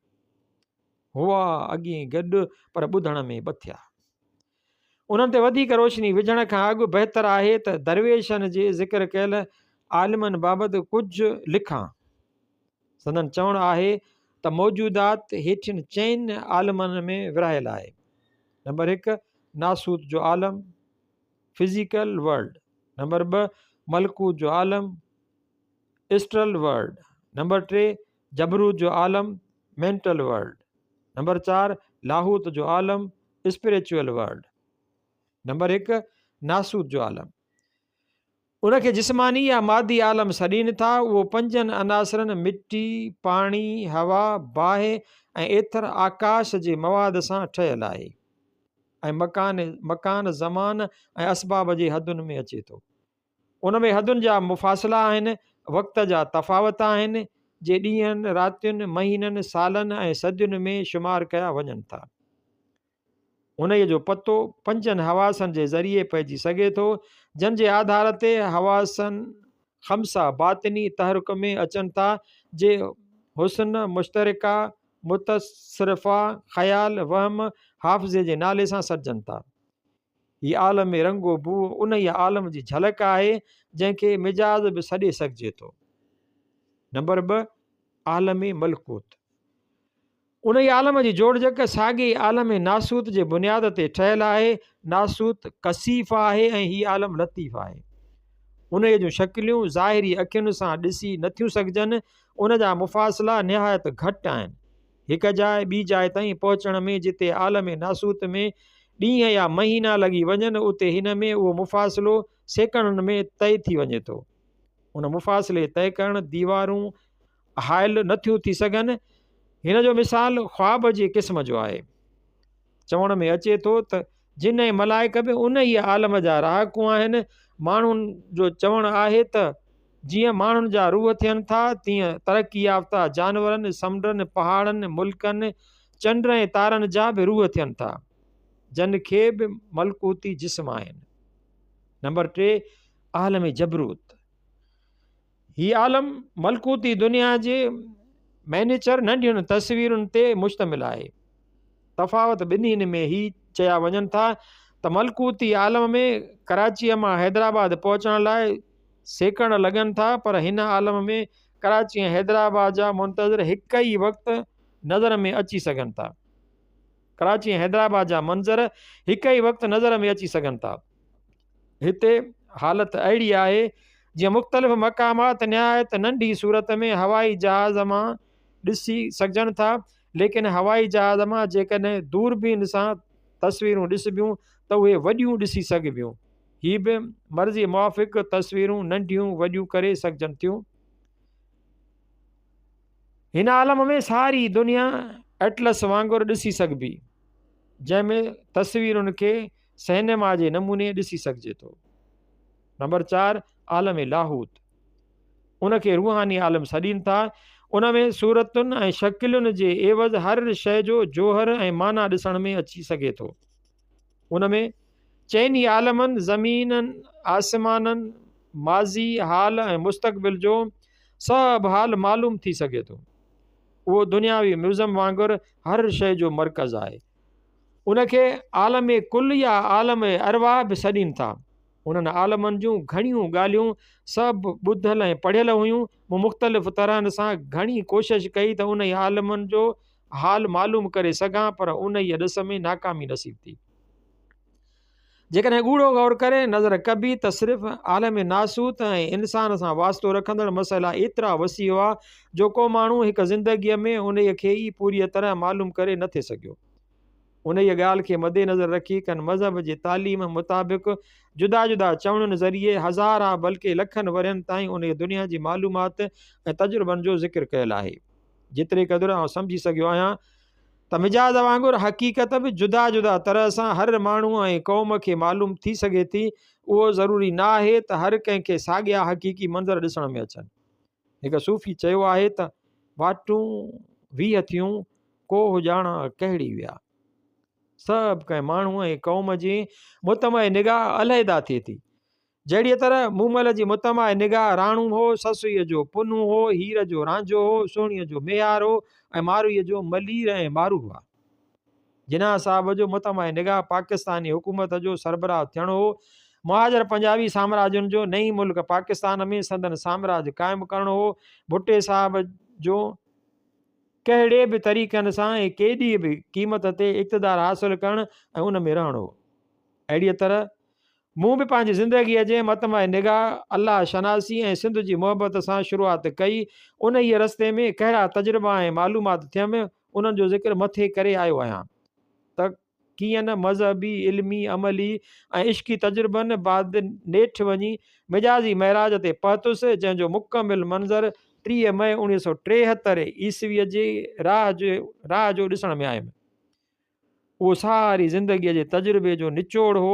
هئا اڳئين گڏ، پر ٻڌڻ ۾ ٻه ٿيا. انهن تي وڌيڪ روشني وجهڻ کان اڳ بهتر آهي ته درويشن جي ذڪر ڪيل عالمن بابت ڪجهه لکان. سندن چوڻ آهي ته موجودات هيٺين چئن عالمن ۾ ورهايل آهي. نمبر 1 ناسوت جو عالم، Physical World، number 2 ملڪوت جو عالم، Astral World، number 3 جبروت جو عالم، Mental World، number 4 لاهوت جو عالم، Spiritual World. Number 1 ناسوت جو عالم. ان کي جسماني يا مادي عالم سڏين ٿا. اهو پنجن عناصرن مٽي، پاڻي، هوا، باهه ۽ ايٿر، آڪاش، جي مواد سان ٺهيل آهي ۽ مڪان، مڪان، زمان ۽ اسباب جي حدن ۾ اچي ٿو. ان ۾ حدن جا مفاصلا آهن، وقت جا تفاوت آهن، جي ڏينهن، راتين، مهينن، سالن ۽ صدين ۾ شمار ڪيا وڃن ٿا. انهيء جو پتو پنجن حواسن جي ذريعي پئجي سگهي ٿو، جن جي آڌار تي حواسن خمسه باطني تحرڪ ۾ اچن ٿا، جي حسن، مشترڪه، متصرفه، خيال، وهم، حافظي جي نالي سان سڏجن ٿا. هي عالم رنگ و بوء انهيء عالم جي جهلڪ آهي، جنهن کي مجاز به سڏي سگهجي ٿو. نمبر 2، عالم ملڪوت. انهيء عالم جي جوڙجڪ ساڳئي عالم ناسوت جي بنياد تي ٺهيل آهي. ناسوت ڪثيف آهي ۽ هي عالم لطيف آهي. انهيء جون شڪليون ظاهري اکين سان ڏسي نٿيون سگهجن. ان جا مفاصلا نهايت گهٽ آهن. هڪ جاء ٻي جاء تائين پهچڻ ۾ جتي عالم ناسوت ۾ ڏينهن يا مهينا لڳي وڃن، اتي هن ۾ اهو مفاصلو سيڪنڊن ۾ طئي ٿي وڃي ٿو. ان مفاصلي طئي ڪرڻ ديوارون حائل نه ٿيون ٿي سگهن. هن جو مثال خواب جي قسم جو آهي. چوڻ ۾ اچي ٿو ته جن ۽ ملائڪ به انهيء عالم جا رهاڪو آهن. ماڻهن جو چوڻ آهي ته جيئن ماڻهن جا روح ٿين ٿا، تيئن ترقي يافته جانورن، سمنڊن، پهاڙن، ملڪن، چنڊ ۽ تارن جا به روح ٿين ٿا، جن کي به ملڪوتي جسم آهن. نمبر 3، عالم جبروت. هي عالم ملڪوتي دنيا جي مينيچر ننڍين تصويرن تي مشتمل آهي. تفاوت ٻنهين ۾ هي چيا وڃن ٿا ته ملڪوتي عالم ۾ ڪراچيء مان حيدرآباد پهچڻ لاء سيڪنڊ لڳن ٿا پر هن عالم ۾ ڪراچي ۽ حيدرآباد جا منتظر هڪ ئي وقت نظر ۾ اچي سگهن ٿا. ڪراچي ۽ حيدرآباد جا منظر هڪ ئي وقت نظر ۾ اچي سگهن ٿا. هتي حالت اهڙي آهي جيئن مختلف مقامات نهايت ننڍي صورت ۾ هوائي جهاز مان ڏسي سگهجن ٿا، ليڪن هوائي جهاز مان جيڪڏهن دوربين سان تصويرون ڏسبيون ته اهي وڏيون ڏسي سگهبيون. هي به مرضي موافق تصويرون ننڍيون وڏيون ڪري سگهجن ٿيون. هن عالم ۾ ساري دنيا ايٽلس وانگر ڏسي سگهبي، جنهن ۾ تصويرن کي سئنيما جي نموني ڏسي سگهجي ٿو. نمبر 4، عالم لاهوت، ان کي روحاني عالم سڏين ٿا. ان ۾ صورتن ۽ شڪلين جي عيوض هر شيء جو جوهر ۽ معنيٰ ڏسڻ ۾ اچي سگهي ٿو. ان ۾ چئني عالمن، زمينن، آسمانن، ماضي، حال ۽ مستقبل جو سڀ حال معلوم ٿي سگهي ٿو. اهو دنياوي ميوزم وانگر هر شيء جو مرڪز آهي. ان کي عالم ڪل يا عالم ارواح به سڏين ٿا. انهن عالمن جون گهڻيون ڳالهيون سڀ ٻڌل ۽ پڙهيل هيون. مون مختلف طرحن سان گهڻي ڪوشش ڪئي ته انهي عالمن جو حال معلوم ڪري سگهان پر انهيء ڏس ۾ ناڪامي نصيب ٿي. جيڪڏهن ڳوڙهو غور ڪري نظر ڪبي ته صرف عالم ناسوت ۽ انسان سان واسطو رکندڙ مسئلا ايترا وسيع هئا جو ڪو ماڻهو هڪ زندگيء ۾ انهيء کي ئي پوريء طرح معلوم ڪري نه ٿي سگهيو. انهيء ڳالهه کي مدنظر رکي ڪن مذهب جي تعليم مطابق جدا جدا چوڻين ذريعي هزارها بلڪه لکن ورهين تائين انهيء دنيا جي معلومات ۽ تجربن جو ذڪر ڪيل آهي. جيتري قدر آئون سمجهي سگهيو آهيان ته مجاز وانگر حقيقت به جدا جدا طرح سان هر ماڻهوء ۽ قوم کي معلوم ٿي سگهي ٿي، اهو ضروري نه آهي ته هر ڪنهن کي ساڳيا حقيقي منظر ڏسڻ ۾ اچن. هڪ صوفي چيو آهي ته، واٽون 20 ٿيون، ڪوهه ڄاڻان ڪهڙي ويا. سڀ ڪنهن ماڻهوء ۽ قوم جي مطمع نگاهه علحده ٿئي ٿي. جهڙيء طرح مومل جي مطمع نگاهه راڻو هو، سسئيء جو پنهون هو، هير جو رانجهو هو، سهڻيء جو ميهار هو ۽ ماروئيء جو ملير ۽ مارو هئا. جناح صاحب جو مطمع نگاهه پاڪستاني حڪومت جو سربراهه ٿيڻ هو. مهاجر پنجابي سامراجين جو نئين ملڪ پاڪستان ۾ سندن سامراج قائم ڪرڻ هو. ڀٽي صاحب جو ڪهڙي به طريقن سان ۽ ڪيڏيء به قيمت تي اقتدار حاصل ڪرڻ ۽ ان ۾ رهڻ هو. اهڙيء طرح مون به پنهنجي زندگيء جي مطمع نگاهه، الله شناسي ۽ سنڌ جي محبت سان شروعات ڪئي. انهيء رستي ۾ ڪهڙا تجربا ۽ معلومات ٿيم، انهن جو ذڪر مٿي ڪري آيو آهيان ته ڪيئن نه مذهبي، علمي، عملي ۽ عشقي تجربن بعد نيٺ وڃي مجازي معراج تي پهتس، جنهن جو مڪمل منظر 30 مئي 1973 عيسويء جي راهه جو ڏسڻ ۾ آيم. اهو ساري زندگيء جي تجربي جو نچوڙ هو.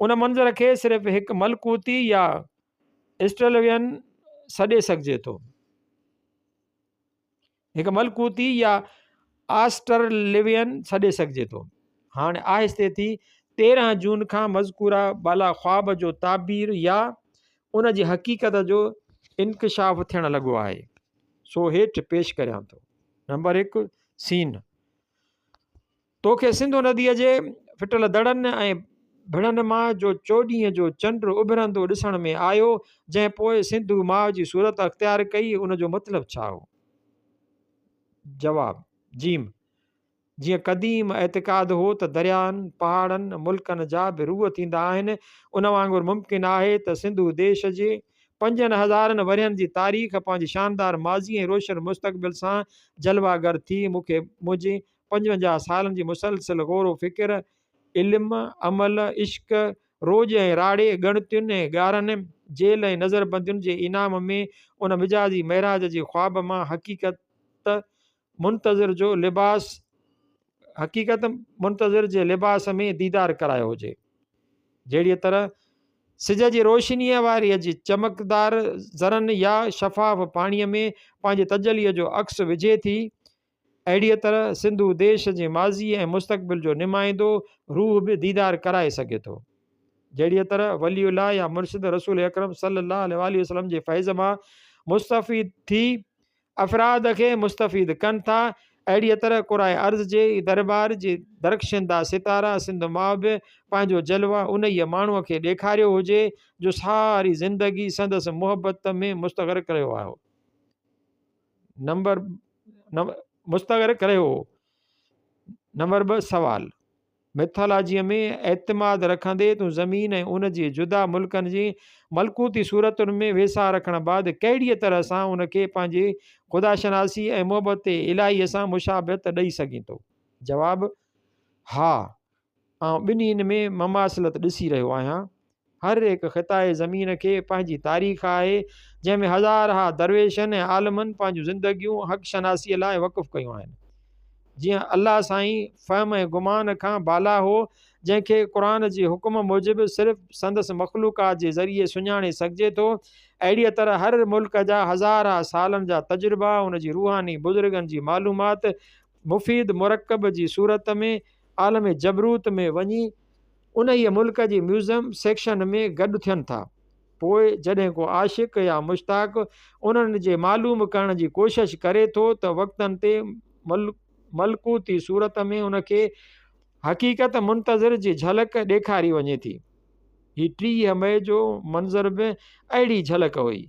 ان منظر کي صرف هڪ ملڪوتي يا اسٽرلوين سڏي سگهجي ٿو. هڪ ملڪوتي يا آسٽرلوين سڏي سگهجي ٿو. هاڻ آهستي ٿي 13 جون کان مذڪوره بالا خواب جو تعبير يا ان جي حقيقت جو انڪشاف ٿيڻ لڳو آهي. سو هيٺ پيش ڪريان ٿو. نمبر 1، سين. توکي سنڌو نديء جي ڦٽل دڙن ۽ ڀڙن مان جو چوڏهينء جو چنڊ اڀرندو ڏسڻ ۾ آيو، جنهن پوء سنڌو ماء جي صورت اختيار ڪئي، ان جو مطلب ڇا هو؟ جواب، جيم، جيئن قديم اعتقاد هو ته درياهن، پهاڙن، ملڪن جا به روح ٿيندا آهن، ان وانگر ممڪن آهي ته سنڌو ديش جي پنجن هزارن ورهين جي تاريخ پنهنجي شاندار ماضي ۽ روشن مستقبل سان جلوه گر ٿي مون کي منهنجي 55 سالن جي مسلسل غور و فڪر، علم، عمل، عشق، روڄ ۽ راڙي، ڳڻتين ۽ ڳارن، جيل ۽ نظربندين جي انعام ۾ ان مجازي معراج جي خواب مان حقيقت منتظر جو لباس حقيقت منتظر جي لباس ۾ ديدار ڪرايو هجي. جهڙيء طرح سج جي روشنيء واريء جي چمڪدار ذرن يا شفاف پاڻيء ۾ پنهنجي تجليء جو عڪس وجهي ٿي، اهڙيء طرح سنڌو ديش جي ماضيء ۽ مستقبل جو نمائندو روح به ديدار ڪرائي سگهي ٿو. جهڙيء طرح ولي الله يا مرشد رسول اڪرم صلي الله عليه واٰله وسلم جي فيض مان مستفيد ٿي افراد کي مستفيد ڪن ٿا. اهڙيء طرح ڪرهء ارض جي درٻار جي درخشنده ستاره سنڌ ماء به پنهنجو جلوه انهيء ماڻهوء کي ڏيکاريو هجي، جو ساري زندگي سندس محبت ۾ مستغرق رهيو آهي. نمبر مستغرق رهيو هو. نمبر 2 سوال. ميٿالاجيء ۾ اعتماد رکندي تون زمين ۽ ان جي جدا ملڪن جي ملڪوتي صورتن ۾ ويساهه رکڻ بعد ڪهڙيء طرح سان ان کي پنهنجي خدا شناسي ۽ محبت الاهيء سان مشابهت ڏئي سگهين ٿو؟ جواب، ها، آئون ٻنهين ۾ مماثلت ڏسي رهيو آهيان. هر هڪ خطائي زمين کي پنهنجي تاريخ آهي، جنهن ۾ هزارها درويشن ۽ عالمن پنهنجون زندگيون حق شناسيء لاء وقف ڪيون آهن. جيئن الله سائين فهم ۽ گمان کان بالا هو، جنهن کي قرآن جي حڪم موجب صرف سندس مخلوقات جي ذريعي سڃاڻي سگهجي ٿو، اهڙيء طرح هر ملڪ جا هزارها سالن جا تجربا، ان جي روحاني بزرگن جي معلومات مفيد مرڪب جي صورت ۾ عالم جبروت ۾ وڃي انهيء ملڪ جي ميوزم سيڪشن ۾ گڏ ٿين ٿا. پوء جڏهن ڪو عاشق يا مشتاق انهن جي معلوم ڪرڻ جي ڪوشش ڪري ٿو ته وقتن تي ملڪوتي صورت ۾ ان کي حقيقت منتظر جي جهلڪ ڏيکاري وڃي ٿي. هي 30 مئي جو منظر به اهڙي جهلڪ هئي.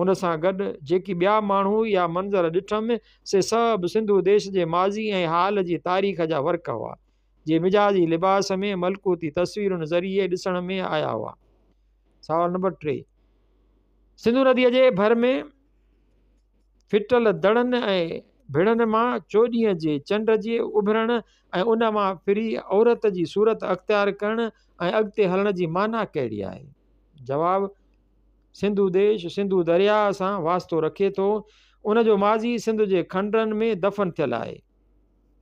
ان سان گڏ جيڪي ٻيا ماڻهو يا منظر ڏٺم سي سڀ سنڌو ديش جي ماضي ۽ حال جي تاريخ جا ورق هئا. جي مجازي لباس ۾ ملڪوتي تصويرن ذريعي ڏسڻ ۾ آيا هئا. سوال نمبر 3، سنڌو نديء جي ڀر ۾ ڦٽل دڙن ۽ ڀڙن مان چوڏهينء جي چنڊ جي اڀرڻ ۽ ان مان ڦري عورت جي صورت اختيار ڪرڻ ۽ اڳتي هلڻ جي معنيٰ ڪهڙي آهي؟ جواب، سنڌو ديش سنڌو درياهه سان واسطو رکي ٿو. ان جو ماضي سنڌ جي کنڊرن ۾ دفن ٿيل آهي.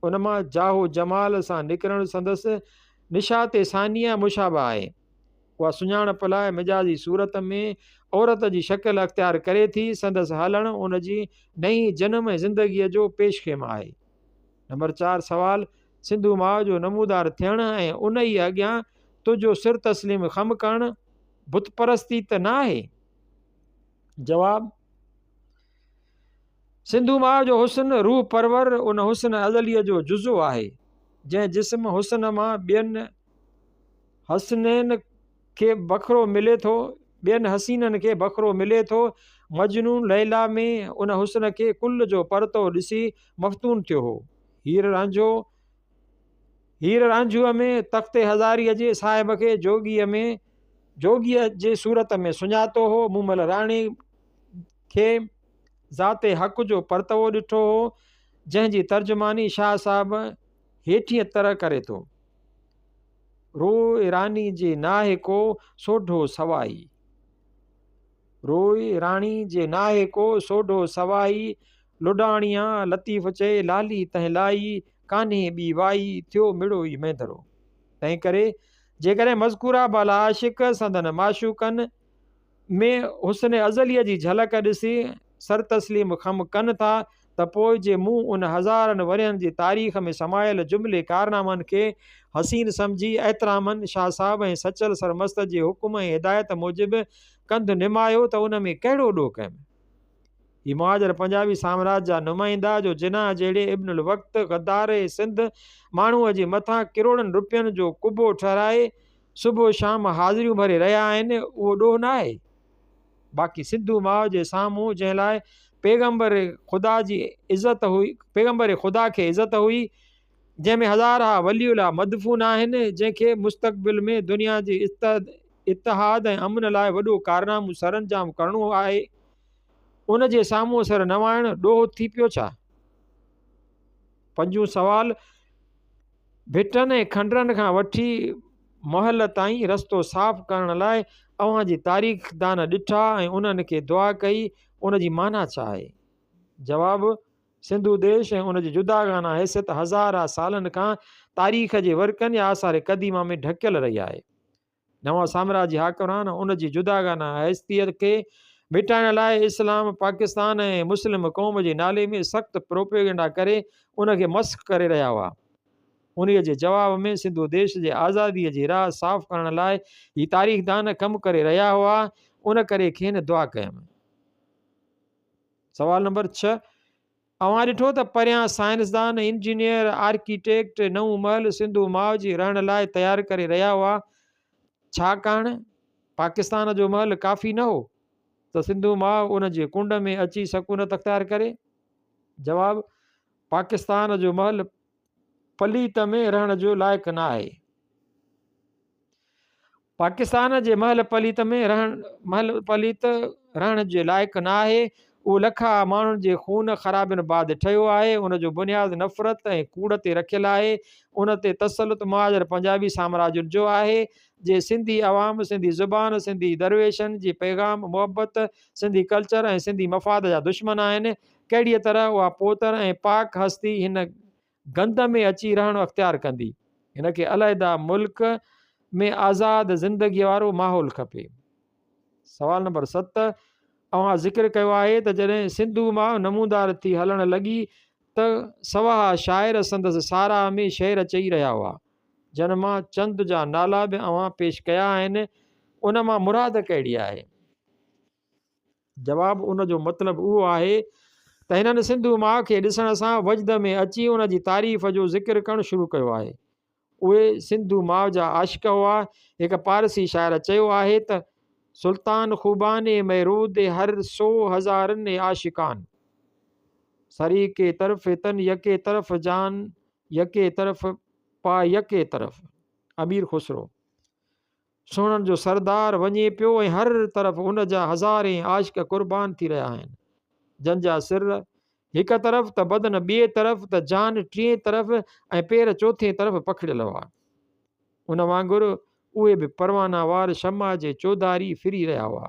ان مان جاه و جمال سان نڪرڻ سندس نشاط ثانيه مشابه آهي. اها سڃاڻپ لاء مجازي صورت ۾ عورت جي شڪل اختيار ڪري ٿي، سندس هلڻ ان جي نئين جنم ۽ زندگيء جو پيش خيمه آهي. نمبر چار سوال، سنڌو ماء جو نمودار ٿيڻ ۽ ان ئي اڳيان تنهنجو سر تسليم خم ڪرڻ بت پرستي ته نه آهي؟ جواب، سنڌو ماء جو حسن روح پرور ان حسن ازليء جو جزو آهي، جنهن جسم حسن مان ٻين حسنين کي بخرو ملي ٿو، ٻين حسينن کي بخرو ملي ٿو. مجنون ليليٰ ۾ ان حسن کي ڪل جو پرتوو ڏسي مفتون ٿيو هو. هير رانجهو هير رانجهوء ۾ تخت هزاريء جي صاحب کي جوڳيء ۾ جوڳيء جي صورت ۾ سڃاتو هو. مومل راڻي کي ذات حق جو پرتوو ڏٺو هو، جنهن جي ترجماني شاهه صاحب هيٺينء طرح ڪري ٿو. روء راني جي ناهه ڪو سوڍو سوائي. روء راڻي جي ناهه ڪو سوڍو سوائي، لڊاڻيان لطيف چئي، لالي تنهن لائي، ڪانهي ٻي وائي، ٿيو مڙوئي مينڌرو. تنهنڪري جيڪڏهن مذڪوره بالا عاشق سندن معشوقن، ۾ حسن ازليء جي جهلڪ ڏسي سر تسليم خم ڪن ٿا ته پوء جي مون ان هزارن ورهين جي تاريخ ۾ سمايل جملي ڪارنامن کي حسين سمجهي احتراماً شاهه صاحب ۽ سچل سرمست جي حڪم ۽ هدايت موجب ڪنڌ نمايو ته ان ۾ ڪهڙو ڏوهه ڪيم؟ هي مهاجر پنجابي سامراج جا نمائندا جو جناح جهڙي ابن الوقت غدار سنڌ ماڻهوء جي مٿان ڪروڙن رپين جو قبو ٺهرائي صبح شام حاضريون ڀري رهيا آهن اهو ڏوهه ناهي. باقي سنڌو ماء جي سامهون جنهن لاء پيغمبر خدا جي عزت هئي پيغمبر خدا کي عزت هئي جنهن ۾ هزارها ولي الله مدفون آهن جنهن کي مستقبل ۾ دنيا جي اتحاد ۽ امن لاء وڏو ڪارنامو سرانجام ڪرڻو آهي ان جي سامهون سر نوائڻ ڏوهه ٿي پيو ڇا؟ پنجون سوال ڀٽن ۽ کنڊرن کان وٺي محل تائين رستو صاف ڪرڻ لاء اوهان جي تاريخدان ڏٺا ۽ انهن کي دعا ڪئي، ان جي معنيٰ ڇا آهي؟ جواب، سنڌو ديش ۽ ان جي جداگانه حيثيت هزارها سالن کان تاريخ جي ورقن يا آثار قديمه ۾ ڍڪيل رهي آهي. نوان سامراجي حاڪمران ان جي جداگانه حيثيت کي مٽائڻ لاء اسلام، پاڪستان ۽ مسلم قوم جي نالي ۾ سخت پروپيگنڊا ڪري ان کي مسخ ڪري رهيا هئا. انهيء جي جواب ۾ سنڌو ديش جي آزاديء جي راهه صاف ڪرڻ لاء هي تاريخدان ڪم ڪري رهيا هئا، ان ڪري کين دعا ڪيم. سوال نمبر ڇهه. اوهان ڏٺو ته پريان سائنسدان، انجنيئر، آرڪيٽيڪٽ نئون محل سنڌو ماء جي رهڻ لاء تيار ڪري رهيا هئا. ڇاڪاڻ پاڪستان جو محل ڪافي نه هو ته سنڌو ماء ان جي ڪنڊ ۾ اچي سڪونت اختيار ڪري؟ جواب، پاڪستان جو محل پليت ۾ رهڻ جو لائق نه آهي. پاڪستان جي محل پليت ۾ رهڻ محل پليت رهڻ جي لائق نه آهي. اهو لکها ماڻهن جي خون خرابين بعد ٺهيو آهي. ان جو بنياد نفرت ۽ ڪوڙ تي رکيل آهي. ان تي تسلط مهاجر پنجابي سامراجين جو آهي، جي سنڌي عوام، سنڌي زبان، سنڌي درويشن جي پيغام محبت، سنڌي ڪلچر ۽ سنڌي مفاد جا دشمن آهن. ڪهڙيء طرح اها پوتر ۽ پاڪ هستي هن گند ۾ اچي رهڻ اختيار ڪندي؟ هن کي علحده ملڪ ۾ آزاد زندگيء وارو ماحول کپي. سوال نمبر 7، اوهان ذڪر ڪيو آهي ته جڏهن سنڌو ماء نمودار ٿي هلڻ لڳي ته سواها شاعر سندس ساراهه ۾ شعر چئي رهيا هئا، جن مان چند جا نالا به اوهان پيش ڪيا آهن، ان مان مراد ڪهڙي آهي؟ جواب، ان جو مطلب اهو آهي ته هنن سنڌو ماء کي ڏسڻ سان وجد ۾ اچي ان جي تعريف جو ذڪر ڪرڻ شروع ڪيو آهي. اهي سنڌو ماء جا عاشق هئا. هڪ پارسي شاعر چيو آهي ته، سلطان خوبان ميرود هر سو هزارن عاشقان، سريڪي طرف تن يڪي طرف جان يڪي طرف پا يڪي طرف. امير خسرو. سهڻن جو سردار وڃي پيو ۽ هر طرف ان جا هزارين عاشق قربان ٿي رهيا آهن، جن جا سر هڪ طرف ته بدن ٻئي طرف ته جان ٽئين طرف ۽ پير چوٿين طرف پکڙيل هئا. ان وانگر اهي به پروانا وار شمع جي چوڌاري ڦري رهيا هئا.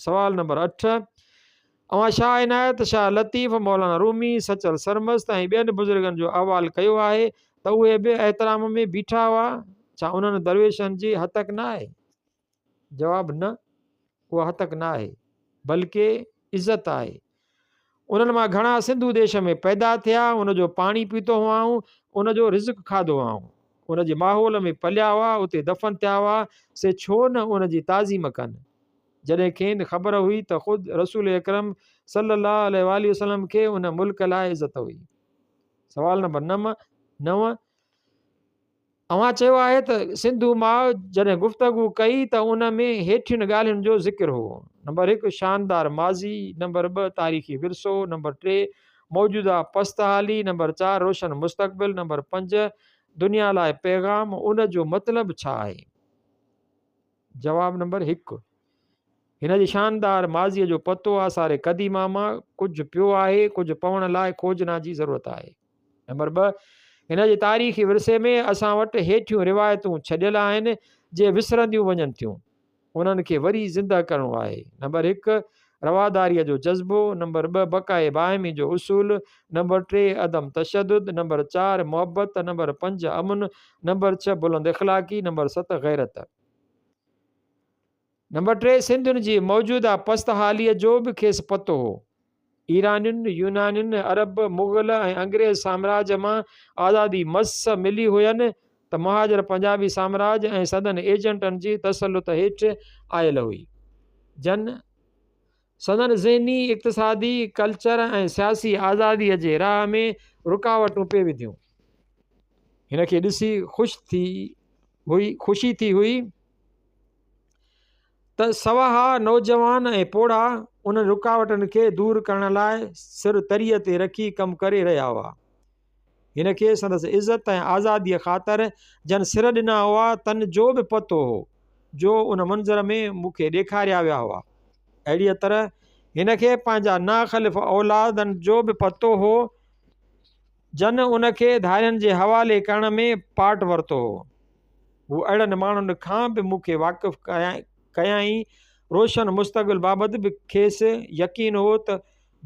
سوال نمبر 8، اوهان شاهه عنايت، شاهه لطيف، مولانا رومي، سچل سرمست ۽ ٻين بزرگن جو احوال ڪيو آهي ته اهي به احترام ۾ بيٺا هئا، ڇا انهن درويشن جي هتڪ نه آهي؟ جواب، نه، اها هتڪ نه آهي، بلڪه عزت آهي. انهن مان گهڻا سنڌو ديش ۾ پيدا ٿيا، ان جو پاڻي پيتو هئائون، ان جو رزق کاڌو هئائون، ان جي ماحول ۾ پليا هئا، اتي دفن ٿيا هئا، سي ڇو نه ان جي تعظيم ڪن؟ جڏهن کين خبر هئي ته خود رسول اڪرم صلي الله عليه واٰله وسلم کي ان ملڪ لاء عزت هئي. سوال نمبر 9، اوهان چيو آهي ته سنڌو ماء جڏهن گفتگو ڪئي ته ان ۾ هيٺين ڳالهين جو ذڪر هو، نمبر 1 شاندار ماضي، نمبر 2 تاريخي ورثو، نمبر 3 موجوده پست حالي، نمبر 4 روشن مستقبل، نمبر 5 دنيا لاء پيغام، ان جو مطلب ڇا آهي؟ جواب نمبر 1 هن جي شاندار ماضيء جو پتو آثار قديمه مان ڪجهه پيو آهي، ڪجهه پوڻ لاء کوجنا جي ضرورت آهي. نمبر 2، هن جي تاريخي ورثي ۾ اسان وٽ هيٺيون روايتون ڇڏيل آهن، جي وسرنديون وڃن ٿيون. انهن کي وري زنده ڪرڻو آهي. نمبر 1، رواداريء جو جذبو، نمبر 2، بقاء باهمي جو اصول، نمبر 3، عدم تشدد، نمبر 4، محبت، نمبر 5، امن، نمبر 6، بلند اخلاقي، نمبر 7، غيرت. نمبر 3، سنڌين جي موجوده پست حاليء جو به کيس پتو هو. ايرانين، يونانين، عرب، مغل ۽ انگريز سامراج مان آزادي مس ملي هين ته مهاجر پنجابي سامراج ۽ سندن ايجنٽن جي تسلط هيٺ آيل هئي، جن سندن ذهني، اقتصادي، ڪلچر ۽ سياسي آزاديء جي راهه ۾ رڪاوٽون پئي وڌيون. هن کي ڏسي خوش ٿي هئي خوشي ٿي هئي. ته سواها نوجوان ۽ پوڙها انهن رڪاوٽن کي دور ڪرڻ لاء سر تريء تي رکي ڪم ڪري رهيا هئا. هن کي سندس عزت ۽ آزاديء خاطر جن سر ڏنا هئا، تن جو به پتو هو، جو ان منظر ۾ مون کي ڏيکاريا ويا هئا. اهڙيء طرح هن کي پنهنجا ناخلف اولادن جو به پتو هو، جن ان کي ڌارين جي حوالي ڪرڻ ۾ پارٽ ورتو هو. هو اهڙن ماڻهن کان به مون کي واقف ڪيائين. روشن مستقبل بابت به کيس يقين هو ته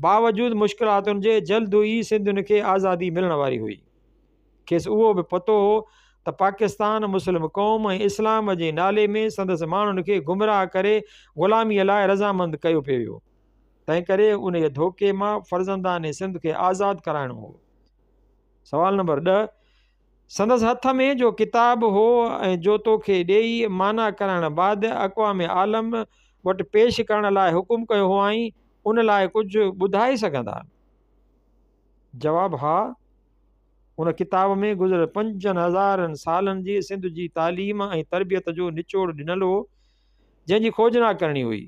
باوجود مشڪلاتن جي جلد ئي سنڌين کي آزادي ملڻ واري هئي. کيس اهو به پتو هو ته پاڪستان مسلم قوم ۽ اسلام جي نالي ۾ سندس ماڻهن کي گمراهه ڪري غلاميء لاء رضامند ڪيو پيو ويو. تنهنڪري انهيء ڌوڪي مان فرزندان سنڌ کي آزاد ڪرائڻو هو. سوال نمبر 10، سندس هٿ ۾ جو ڪتاب هو ۽ جو توکي ڏيئي معنيٰ ڪرائڻ بعد اقوام عالم وٽ پيش ڪرڻ لاء حڪم ڪيو هئائين، ان لاء ڪجهه ٻڌائي سگهندا؟ جواب، ها. ان ڪتاب ۾ گذريل پنجن هزارن سالن جي سنڌ جي تعليم ۽ تربيت جو نچوڙ ڏنل هو، جنهن جي کوجنا ڪرڻي هئي.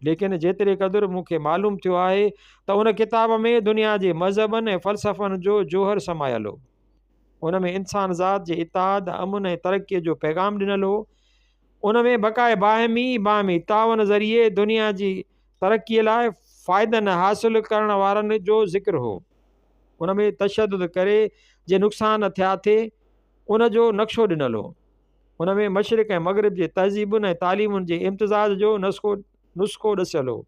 ليڪن جيتري قدر مون کي معلوم ٿيو آهي ته ان ڪتاب ۾ دنيا جي مذهبن ۽ فلسفن جو جوهر سمايل هو. ان ۾ انسان ذات جي اتحاد، امن ۽ ترقيء جو پيغام ڏنل هو. ان ۾ بقاء باهمي، باهمي تعاون ذريعي دنيا جي ترقيء لاء فائدن حاصل ڪرڻ وارن جو ذڪر هو. ان ۾ تشدد ڪري جي نقصان ٿيا ٿي، ان جو نقشو ڏنل هو. ان ۾ مشرق ۽ مغرب جي تهذيبن ۽ تعليمن جي امتزاج جو نسخو ڏسيل هو.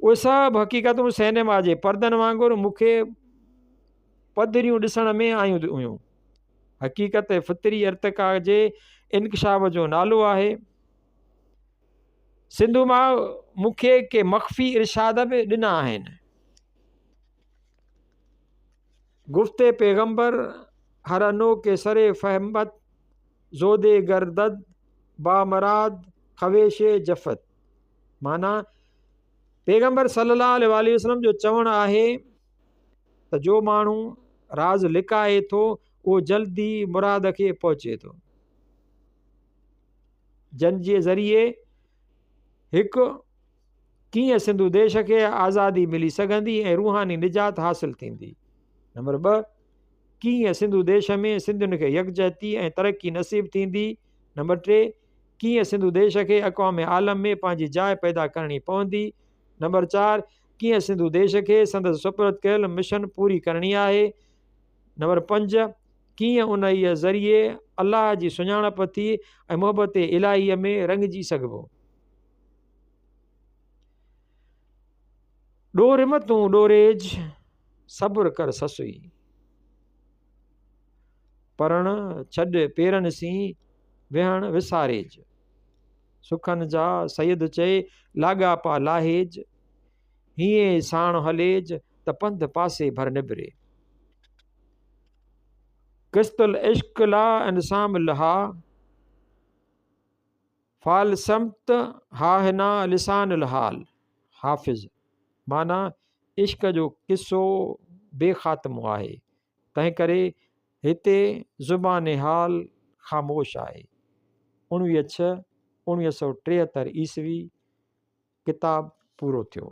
اهي سڀ حقيقتون سئنيما جي پردن وانگر مون کي پڌريون ڏسڻ ۾ آيون هيون. حقيقت فطري ارتقا جي انڪشاف جو نالو آهي. سنڌو ماء مون کي ڪي مخفي ارشاد به ڏنا آهن. گفتي پيغمبر هر انو ڪي سر فهمت زودي گردد بامراد خويش جفت معنيٰ پيغمبر صلي الله عليه واٰله وسلم جو چوڻ آهي ته جو ماڻهو راز لڪائي ٿو اهو جلدي مراد کي پهچي ٿو. جن جي ذريعي هڪ ڪيئن سنڌو ديش کي آزادي ملي سگهندي ۽ روحاني نجات حاصل ٿيندي. نمبر 2 ڪيئن سنڌو ديش ۾ سنڌين کي يڪجهتي ۽ ترقي نصيب ٿيندي. نمبر 3 ڪيئن سنڌو ديش کي اقوام عالم ۾ پنهنجي جاء پيدا ڪرڻي پوندي. نمبر 4 ڪيئن سنڌو ديش کي سندس سپرد ڪيل مشن پوري ڪرڻي آهي. نمبر 5 ڪيئن انهيء ذريعي الله جي سڃاڻپ ٿي ۽ محبت الاهيء ۾ رڱجي سگهبو. ڏور م تون ڏوريج، صبر ڪر سسئي. پرڻ ڇڏ پيرن سين، ويهڻ وساريج. سکن جا سيد چئي، لاڳاپا لاهيج. هيئين ساڻ هليج، ته پنڌ پاسي ڀر نبري. قسط العشق لا انسام لها، فالصمت هاهنا لسان الحال، حافظ، معنيٰ عشق جو قصو بي خاتمو آهي، تنهنڪري هتي زبان حال خاموش آهي. 19 ڇهه 1973 عيسوي ڪتاب پورو ٿيو.